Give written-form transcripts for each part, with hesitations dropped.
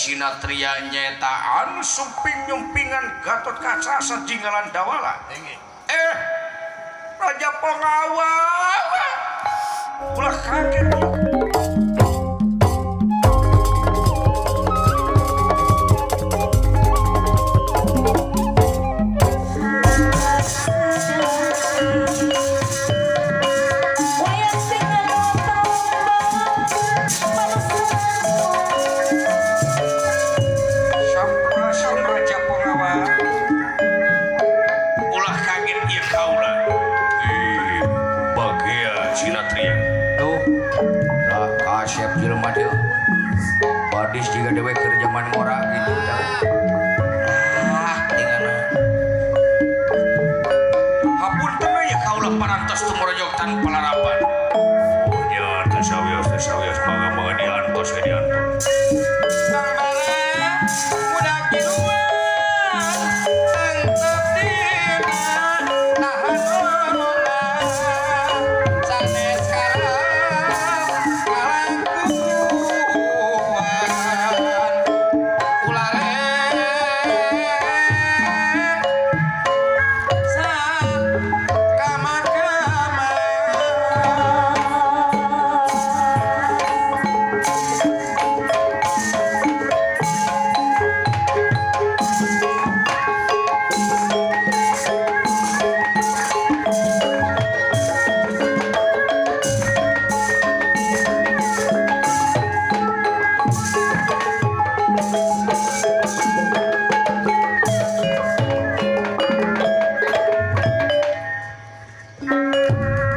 Sinatria nyaeta anu sumping nyumpingan Gatot Kaca sajinggalan dawala. Raja Pongawa ulah kaget. Sampurasun Raja Pongawa. Ulah kaget ieu kaula. Bagea Sinatria. Tuh, lah kasep jelema teh. Badis jiga dewe keur jaman ngora gitu tah. Ah, tingana. Hapunten we kaula parantos tumorojog tanpa larapan. Oh nya teu sawios teu sawios mangga-mangga diantos we diantos. Bambara muda kiluan tangtep dina nahan omongan sanes karep kalakuan ulare sa kama-kama.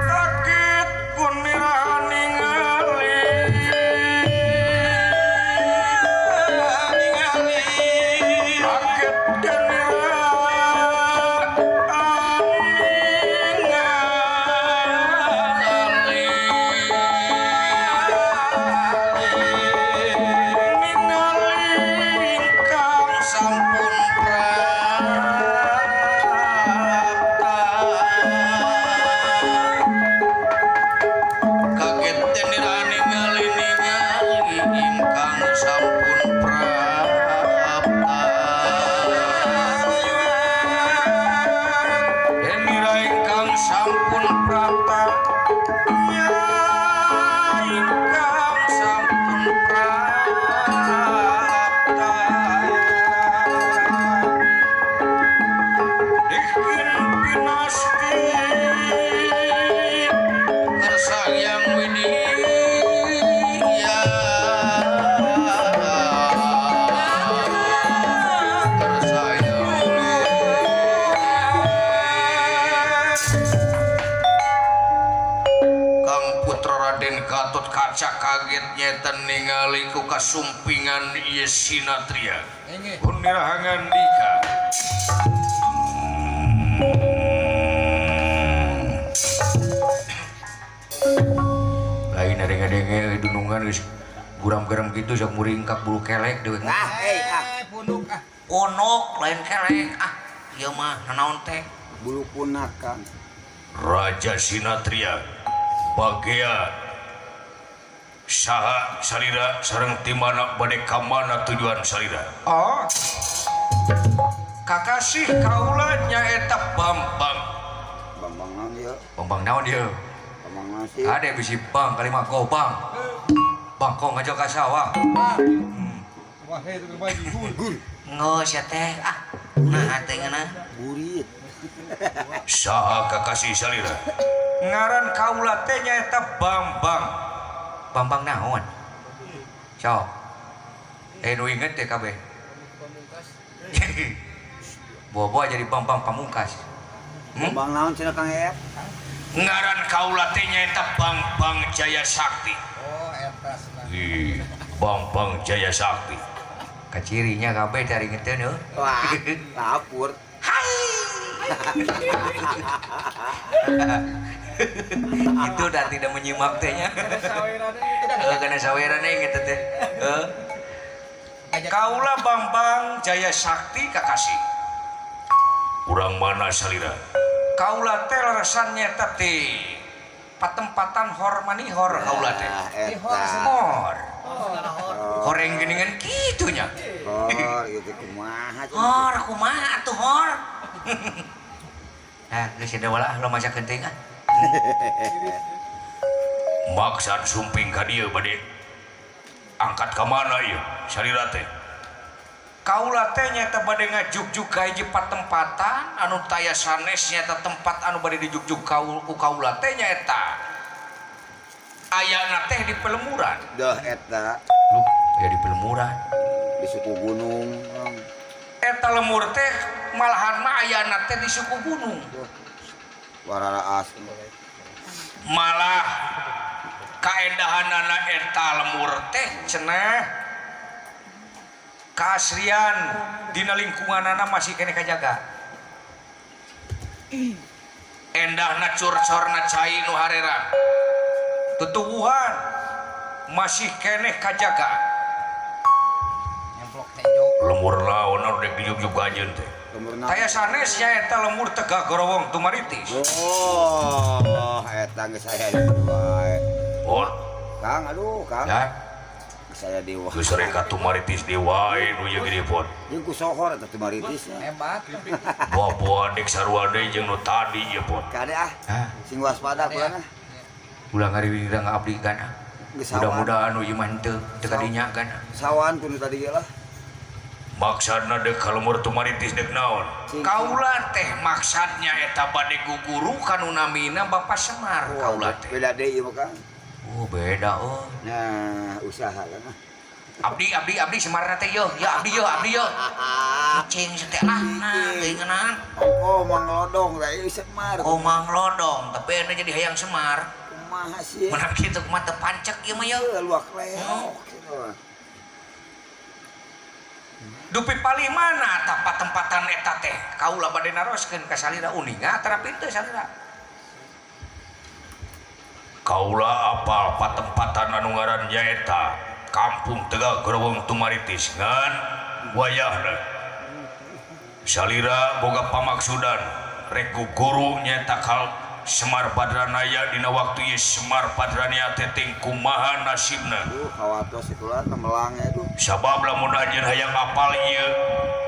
Kaget kunira ningali Ningali kaget kunira ningali ningali ingkang sampun prapta. Kaget tenira ningali ningali ingkang sampun prapta. Tenira ingkang sampun prapta. Ya ingkang sampun prapta. Dikin pinasti kersayang widya kersayang widya. Kang Putra Raden Gatot Kaca kaget nyeta ningali ku kasumpingan ieu Sinatria. Punirahangan ngandika. Lain ada-ada dunungan geus guram-garam gitu sok muringkak bulu kelek deui. Ah, eh, ah. Punuk ah. Onok lain kelek ah. Ieu mah nanaon teh? Bulu punakan. Raja Sinatria bagea saha salira sareng ti mana bade ka mana tujuan salira. Oh. Kakasih kaula nyaeta Bambang. Bambang naon ieu? Bambang naon ieu? Bambang naon sih? Ade bisi bang kalima gobang. Bangkong ngajak ka sawah. Wah, hei tukang baju gul. Gul, Geus ya teh ah. Nah teh ngeunah. burit. Saha kakasih salira? Ngaran kaula teh nyaeta Bambang. Bambang naon? Sok. Nu inget teh kabeh. Bobo jadi Bambang Pamungkas. Bambang naon cenah Kang Eep? Ngaran kaula teh nyaeta Bambang Jaya Sakti. Oh, eta senang. Ih, Bambang Jaya Sakti. Kacirinya kabeh dari ngeteun heuh. Wah, lapur. Itu udah tidak menyimak tehnya. Karena saweran gitu teh. Kaula Bambang Jaya Sakti kakasih. Urang mana salira? Kaula teh leresan nyata teh patempatan hor manihor kaula teh. Ah, eta. Hor. Koreng geuningan kitu nya. Hor gitu kumaha cenah. Hor kumaha atuh hor. Nah, geus ada wala lo masakeun teuing ah. Maksad sumping ka dieu bade angkat ka mana ieu salira teh? Kaula teh nyaeta bade ngajugjug ka hiji patempatan anu taya sanes nyaeta tempat anu bade dijugjug ku kaula teh nyaeta ayana teh di pelemuran. Dah eta. Lu aya di pelemuran. Di suku gunung. Eta lemur teh malahan mah ayana teh di suku gunung. Wararaas. Malah kaendahanana eta lemur teh cenah kaasrian dina lingkunganana masih keneh kajaga. Endahna curcorna cai nu harerang. Tutuwuhan masih keneh kajaga. Nyemplok tejo. Lemur laon anu rek dijugjug anjeun teh. Taya sanes nyaeta lemur Tegak Gorowong Tumaritis. Oh, eta geus aya di wae. Oh, Kang, aduh, Kang. Ya. Geus aya di wae. Geus rek ka Tumaritis deui wae nu ieu gede pon. Jeung ku sohor eta Tumaritis nya. Hebat. Boa-boa dek sarua deui jeung nu tadi ieu pon. Kade ah. Hah? Sing waspada kula nah. Ulah ngariwirang abdi kan. Mudah-mudahan nu ieu mah henteu teu kadinya kan. Sawan ku nu tadi ge lah. Maksudna dek ka lemur Tumaritis dek naon? Kaula teh maksudnya eta bade guguru kanu namina Bapak Semar kaula teh. Beda deui ieu mah Kang. Oh beda oh. Nah, usaha kan. Abdi abdi abdi Semarna teh yo, ya abdi yo, abdi yo. Cicing teh lah, nah teuing ngeunaan. Oh, manglodong da ieu Semar. Oh manglodong, tapi anu jadi hayang Semar. Kumaha sih? Menang kitu kumaha teu pancek ieu mah yo. Luak leok gitu. Dupi palih mana tah patempatan eta teh? Kaula bade naroskeun ka salira uninga terapi teu salira. Kaula apal patempatan anu ngaran nyaeta Kampung Tegak Gorowong Tumaritis ngan wayahna. Salira boga pamaksudan rek guru nyaeta kal Semar Badranaya dina waktu ieu Semar Badranaya teh ting kumaha nasibna. Duh, hawatos itulah melang aduh. Sabab lamun anjeun hayang apal ieu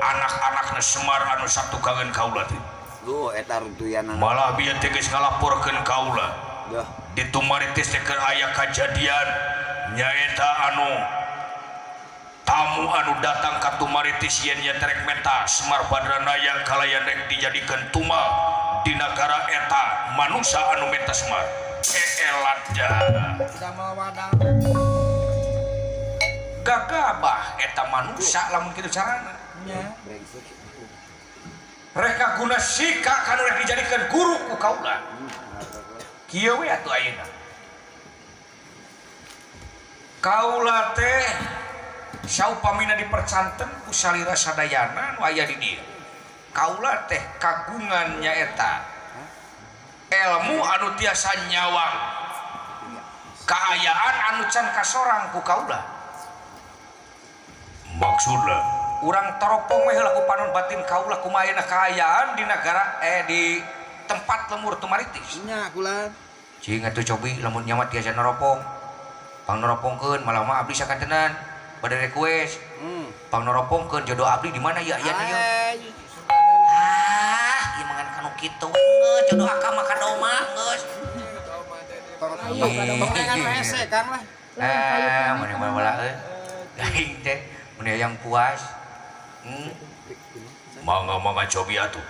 anak-anakna Semar anu satukangeun kaula teh. Duh, eta runtuyanana. Malah bieu teh geus ngalaporkeun kaula. Duh. Di Tumaritis teh keur aya kajadian nyaeta anu tamu anu datang ka Tumaritis yen nya terek meta Semar Badranaya kalayan rek dijadikeun tumal di nagara eta manusia anu meta Semar. Elat wadah. Gagabah eta manusia lamun kitu carana. Nya. Rek guna sika kanu rek dijadikeun guru ku kaula. Kieu we atuh ayeuna. Kaula teh saupamina dipercanten ku salira sadayana nu aya di dieu. Kaula teh kagungan nyaeta ilmu anu tiasa nyawang kaayaan anu can kasorang ku kaula. Maksudna urang toropong we heula ku panon batin kaula kumaha ayeuna kaayaan di nagara di tempat lemur Tumaritis. Nya kula. Cing atuh cobi lamun nyawa tiasa noropong. Pang noropongkeun malah mah abdi sakantenan bade request. Pang noropongkeun jodoh abdi di mana ya aya ieu. Ah, ieu mangan kanu kitu we geus jodoh akang mah ka doma geus. Gorengan hese Kang lah. Ah, mun wala euy. Aing teh mun hayang puas. Mangga-mangga cobi atuh.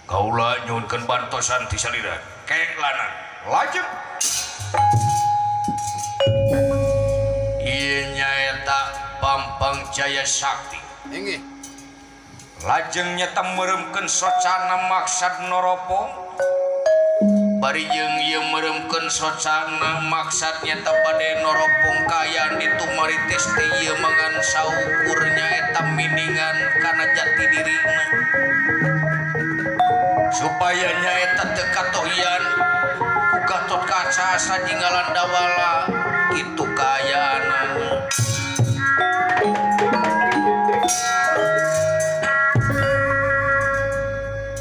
Kaula nyuhunkeun bantosan ti salira. Kek lanan. Lajeng. Ieu nyaeta Bambang Jaya Sakti. Inggih. Lajeng nyata meremkeun socana maksad noropong. Bari jeung ieu meremkeun socana maksad nyata bade noropong kaayaan di Tumaritis teh ieu mangan saukur nyaeta miningan kana jati dirina. Supaya nyaeta teu katohian ku Gatot Kaca sajinggalan dawala kitu kaayaanana.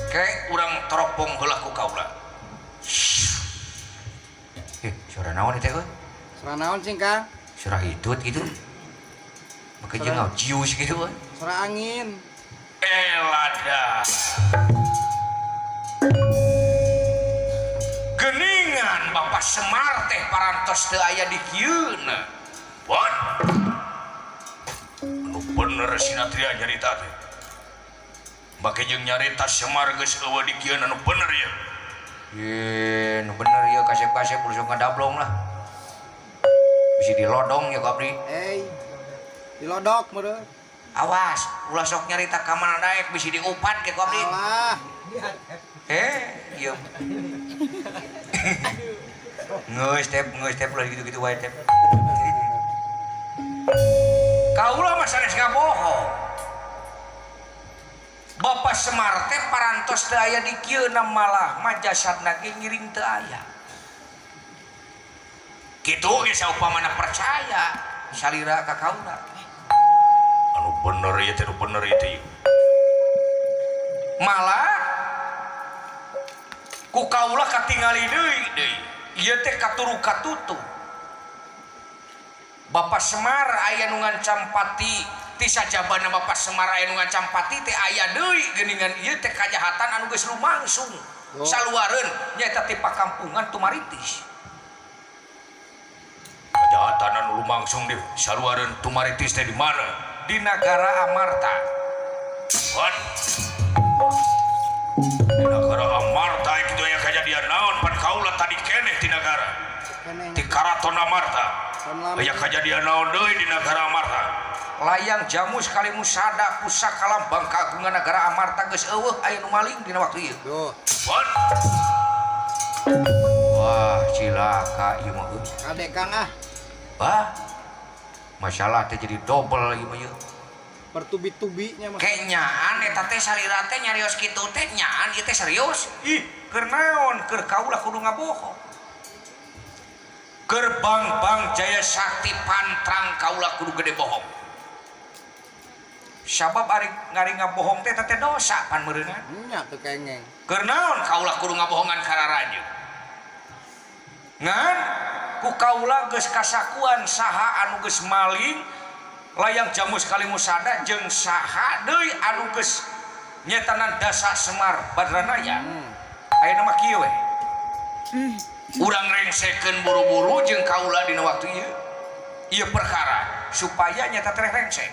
Ke urang teropong heula ku kaula. Suara naon teh euy? Suara naon sing Kang? Suara hitut gitu. Make jeung jius kitu euy. Suara angin. Elada. Geningan Bapak Semar teh parantos teu aya di kieuna. Wan. Anu bener Sinatria nyarita teh. Make jeung nyarita Semar geus eueuh di kieuna anu bener ieu. Ye, nu bener ieu kasep-kasep ulah sok ngadablong lah. Bisi dilodong ya ku abdi. Eh. Dilodok meureun. Awas, ulah sok nyarita ka mana daek bisi diupat ke ku abdi. Alah. Ieu. Geus tep ulah gitu-gitu wae tep. Kaula mah sanes ngabohong. Bapak Semar teh parantos teu aya di kieuna malah mah jasadna ge ngiring teu aya. Kitu ge saupamana percaya salira ka kaula. Anu bener ieu teh, anu bener ieu teh. Malah ku kaula katingali deui deui. Ieu teh katuru katutu. Bapak Semar aya nu ngancam pati, ti sajabana Bapak Semar aya nu ngancam pati teh aya deui geuningan ieu teh kajahatan anu geus lumangsung. Oh. Saluareun nyaeta ti pakampungan Tumaritis. Kajahatan anu lumangsung di saluareun Tumaritis teh di mana? Di nagara Amarta. What? Di nagara Amarta kitu aya kajadian naon pan kaula tadi keneh di nagara. Di karaton Amarta. Aya kajadian naon deui di nagara Amarta? Layang jamu sekali musada pusaka lambang kagungan nagara Amarta geus eueuh aya nu maling dina waktu ieu. Duh. What? Wah, cilaka ieu mah euy. Kade Kang ah. Bah. Masalah teh jadi double ieu mah ieu. Bertubi-tubinya mah. Kenyaan eta teh salira teh nyarios kitu teh nyaan ieu teh serius. Ih, keur naon? Keur kaula kudu ngabohong. Keur Bang-bang Jaya Sakti pantrang kaula kudu gede bohong. Sabab ari ngari ngabohong teh teh dosa pan meureunna. Nya teu kengeng. Keur naon kaula kudu ngabohongan ka rarajo? Ngan ku kaula geus kasakuan saha anu geus maling layang jamus kalimusada jeung saha deui anu geus nyetanan dasa Semar Badranaya. Ayeuna mah kieu we. Urang rengsekeun buru-buru jeung kaula dina waktu ieu. Ieu perkara supaya nyata teh rengsek.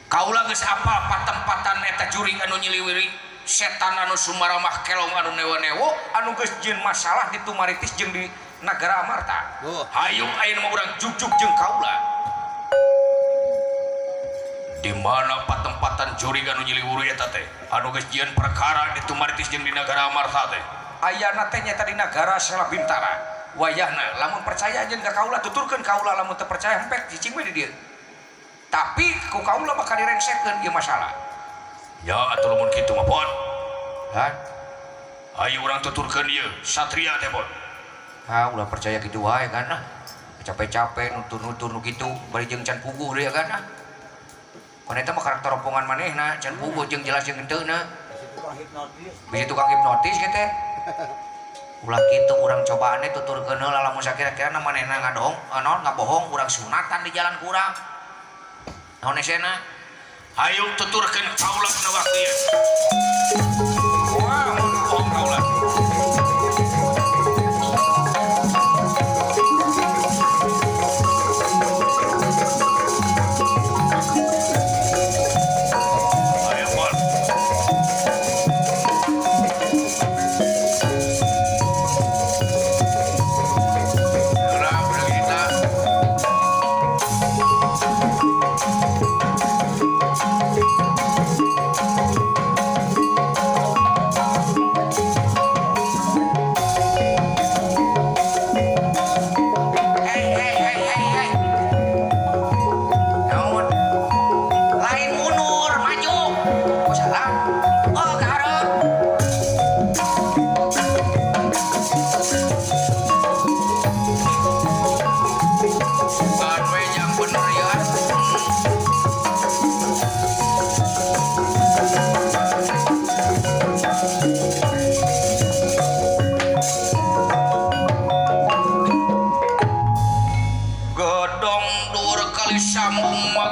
Kaula geus apal patempatan eta juring anu nyiliwiri, setan anu sumaramah kelong anu newa-newo anu geus jieun masalah di Tumaritis jeung di nagara Amarta. Oh. Hayu ayeuna mah urang jugjug jeung kaula. Di mana patempatan juring anu nyiliwiri eta teh? Anu geus jieun perkara di Tumaritis jeung di nagara Amarta teh. Ayana teh nyata di nagara Selabintara. Wayahna lamun percaya jeung ka kaula tuturkeun kaula, lamun teu percaya hempek cicing we di dieu. Tapi ku kaula bakal direngsekeun ieu masalah. Ya atuh lamun kitu mah pon. Hah? Ayo urang tuturkeun ieu satria teh pon. Ha ulah percaya kitu wae kan ah. Capek-capek nutur-nutur nu kitu bari jeung can puguh deui kan ah. Pan eta mah karakter ropongan manehna can puguh jeung jelas jeung henteuna. Bisa tukang hipnotis kitu. Ulah kitu urang cobaannya tuturkeun heula lamun sakira-kirana manehna ngadohong, naon ngabohong urang sunatan di jalan ku urang. Naon esena? Hayu tuturkeun kaula dina waktu ieu. Wah, mun bohong kaula. Ayo, Mon. Gerak, kita.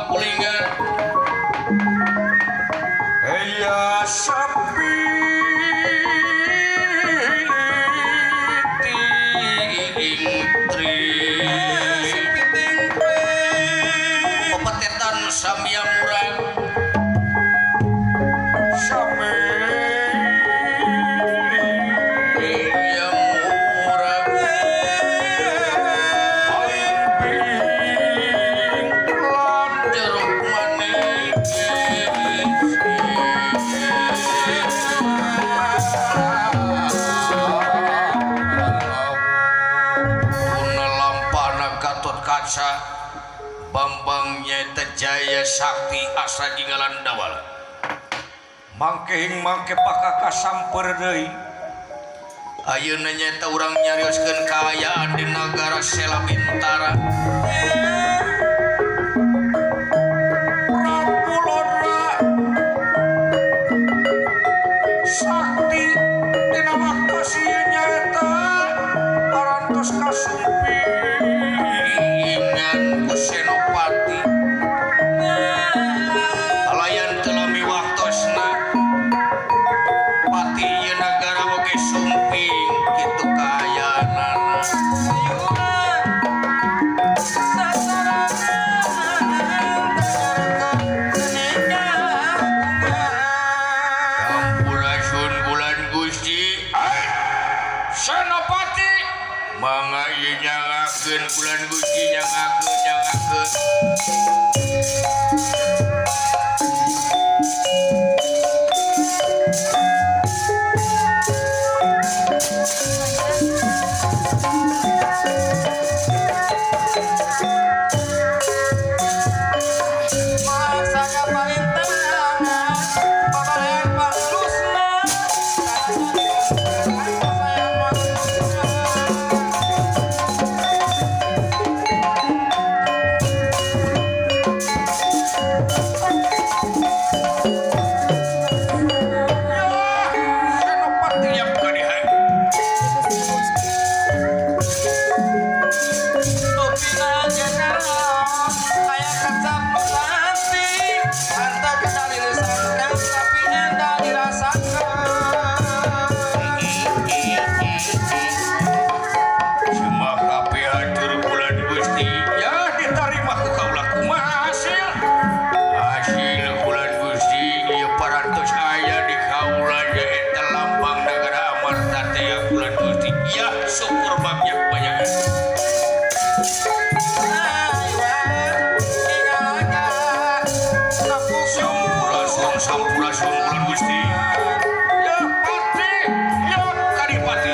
Pakulingan ya sapi pepetetan samya murang samya murang aing bing lan jeruk manis Gatot Kaca Bambang nyaeta Jaya Sakti asa jinggalan dawala mangkehing mangke pakaka samper deui ayeuna nyaeta urang nyarioskeun kaayaan di nagara Selabintara Prabu Lodra Sakti dina waktos ieu nyaeta parantos kasumpi ku Senopati kalayan teu lami waktosna pati ieu nagara oge sumping kitu kaayaanana Sampurasun bulan Gusti Senopati mangga ieu nyangakeun bulan Gusti nyangakeun nyangakeun Sampurasun bulan Gusti ya pati ya kadipati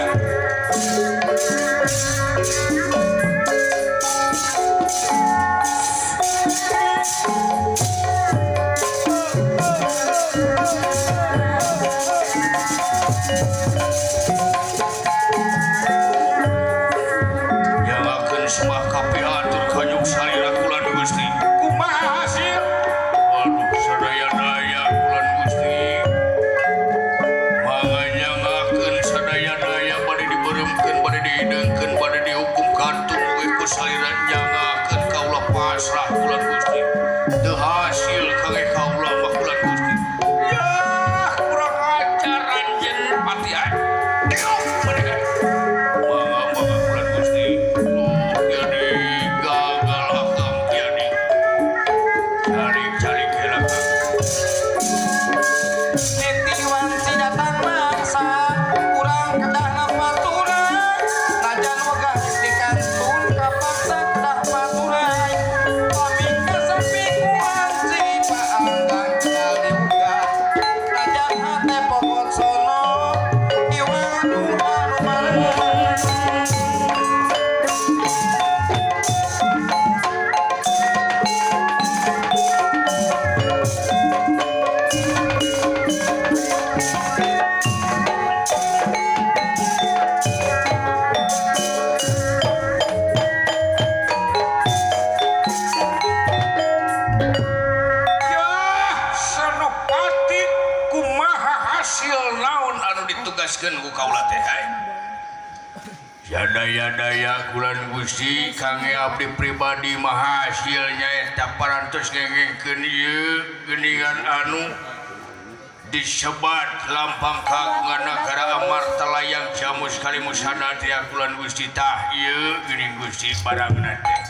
nyangakeun semah kabeh atur kanyuk salira bulan Gusti kumaha hasil waduh sadaya-daya bulan Gusti mangga nyangakeun sadaya-daya bade dibeuremkeun bade dihideungkeun bade dihukum gantung we ku salira nyangakeun kaula pasrah bulan Gusti teu hasil kangge kaula mah bulan Gusti ya kurang ajar anjeun pati ah tengok maneh mangga mangga bulan Gusti jadi gagal akam kiani cari-cari heula Nitiwan si datang mangsa urang kedahna paturan najan wegah dikantun kapaksa kedah paturan pamingka sapi kuanci paanggang kaliuga najan hate pokot sono iwang dua lumayan. Ya Senopati kumaha hasil naon anu ditugaskeun ku kaula teh hai Sadaya-daya kulan Gusti kangge abdi pribadi mah hasilnya eta parantos ngengengkeun ieu geuningan anu disebat lampang kagungan nagara Amarta layang jamus kalimusana teh kulan Gusti tah ieu geuning Gusti barangna teh.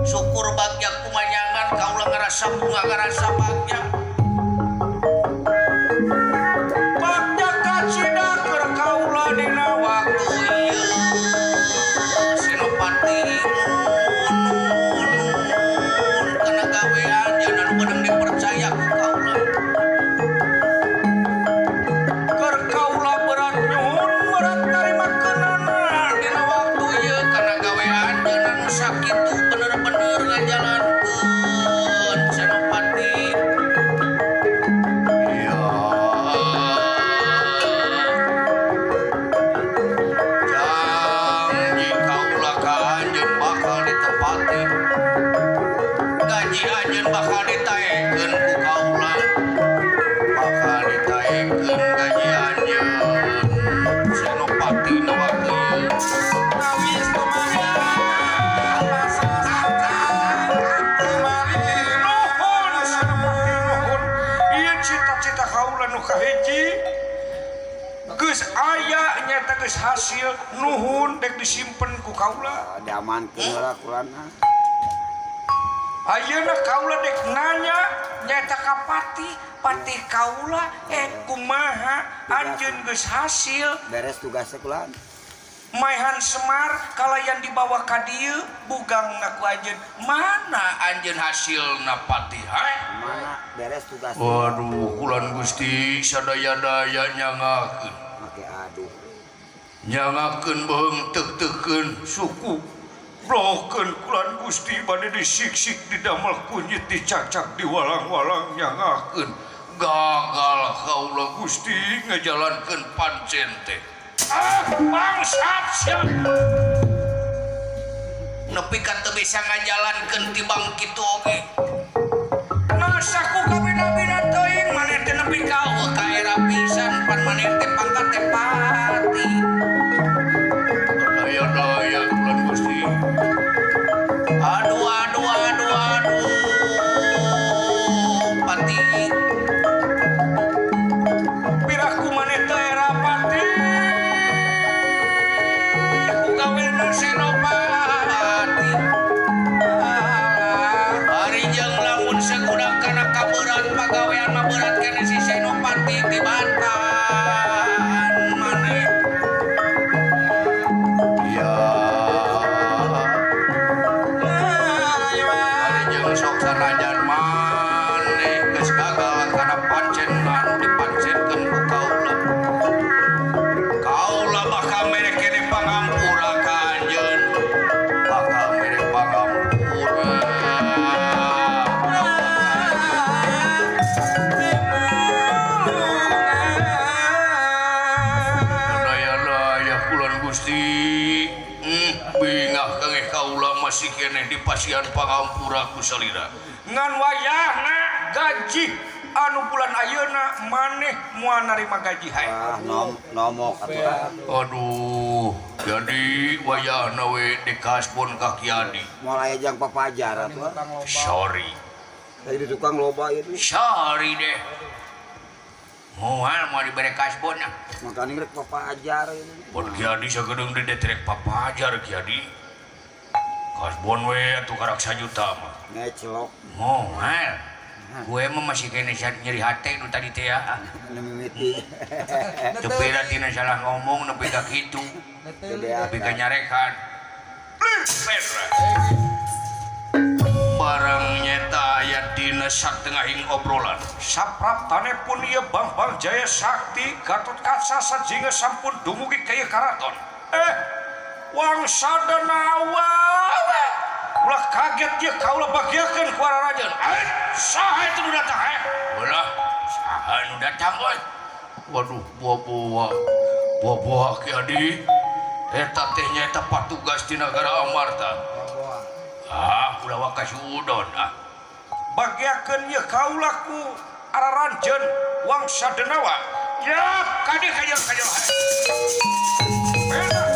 Syukur bagya kumanyangan kaula ngarasa bunga ngarasa bagya. Bagya kacida keur kaula dina waktu ieu Senopati nuhun kana gawean anu beunang dipercaya ku kaula. Keur kaula berat nyuhun berat narimakeunana dina waktu ieu kana gawean anu sakitu bener-bener ngajalankeun Senopati. Ya. Janji kaula ka anjeun bakal ditepati. Gaji anjeun bakal ditaekeun ku kaula. Bakal ditaekeun gaji anjeun Senopati na waktu ieu. Awis Nuhun Senopati nuhun. Ieu cita-cita kaula nu kahiji geus aya nyata geus hasil nuhun dek disimpen ku kaula. Diamankeun heula kulana. Ayeuna kaula dek nanya nyata ka patih, patih kaula kumaha anjeun geus hasil Beres tugasnya kulan. Maehan Semar kalayan dibawa ka dieu bugang ngaku anjeun mana anjeun hasilna patih hae? Mana beres tugasnya. Waduh kulan Gusti sadaya-daya nyangakeun. Make aduh. Nyangakeun beuheung teuk-teukeun suku blokeun kulan Gusti bade disiksik didamel kunyit dicacak diwalang-walang nyangakeun gagal kaula Gusti ngajalankeun pancen teh. Ah bangsat sia nepi ka teu bisa ngajalankeun tibang kitu oge. Masa ku kabina-bina teuing maneh teh nepi ka eueuh ka era pisan pan maneh teh pangkat teh pati. Daya-daya kulan Gusti. Aduh aduh aduh aduh pati. Piraku maneh teh era pati. Ku gawena Senopati. Ari jeung lamun saguna kana kaberat pagawean mah berat kana si Senopati tibantan maneh. Ya. Ari jeung sok sanajan maneh geus gagal kana pancen anu dipancenkeun ku kaula. Kaula bakal mere keneh pangampura ka anjeun. Bakal mere pangampura. Daya-daya kulan Gusti. Bingah kangge kaula masih keneh di pasian pangampura ku salira. Ngan wayahna gaji anu bulan ayeuna maneh moal narima gaji hae. Ah nomok atuh ah. Aduh, jadi wayahna we dikasbon ka Ki Adi. Moal aya jang papajar atuh ah. Sorry. Tadi di tukang loba ieu. Sorry deh. Moal moal dibere kasbon ah. Makanya rek papajar ieu. Bon Ki Adi sagedeung deui trek papajar Ki Adi. Kasbon we atuh karak sajuta mah. Ngecelok. Moal. Gue mah masih kene nyeri hate nu tadi teh ya. Nu mimiti. Teu beda tina salah ngomong nepi ka kitu. Nepi ka nyarekan. Barang nyeta aya dina satengahing obrolan. Sapraptane pun ieu Bambang Jaya Sakti Gatotkaca sajinga sampun dumugi ka ieu karaton. Wangsa Denawa. Ulah kaget ieu kaula bagiakeun ku ararajeun. Saha itu nu datang Ulah, saha nu datang euy? Waduh, buah-buah. Buah-buah Ki Adi. Eta teh nyaeta patugas di nagara Amarta. Ah, ulah waka suudon ah. Bagiakeun ieu kaula ku araranjeun Wangsa Denawa. Ya, kade kajal kajal. Beda.